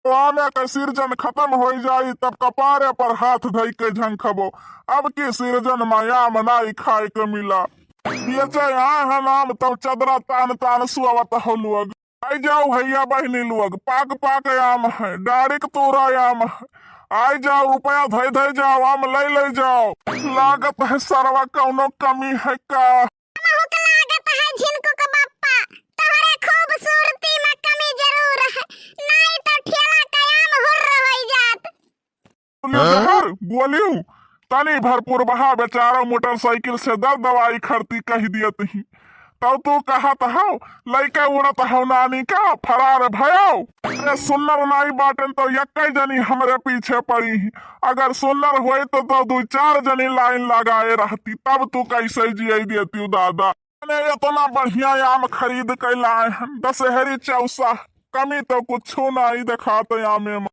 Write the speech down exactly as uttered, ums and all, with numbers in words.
आमे के सीजन खतम होइ जाई, तब कपारे पर हाथ धइ के झंखबो। अब की सीजन मा आम नाई खाए के मिला। बेचे आए हन आम, तब चदरा तान तान सुआवत हो लोग। आई जाओ भइया बहिनी लोग, पाक पाक आम है, डारिक तोरा आम है। आई जाओ, रुपया धइ धइ जाओ, आम लइ लइ जाओ। लागत है सरवा कउनो कमी है का? बहुत लागत है झिनकू के बप्पा, तोहरे खूबसूरती मा कमी जरूर है, नाई तो ठेला के आम हुर्र होइ जात। बोलियो हाँ? जहर, बोलियो। तनी भर पुरबहा बेचारा मोटरसाइकिल से दर दवाई खरती कहि दियत ही। तब तू कहत हौ, लइका उड़त हौ नानी का, फरार भयौ। अरे सुन्नर नाई बाटेन तो यक्कै जनी हमरे पीछे पड़ी ही। अगर सुन्नर होई तो, तो दुइ चार जनी लाइन लगाए रहती, तब तू कैसे जियई देती दादा। अरे इतना बढ़िया आम खरीद के लाए हन, दशहरी चौसा, कमी तो कुछू नाई देखात आमे मा।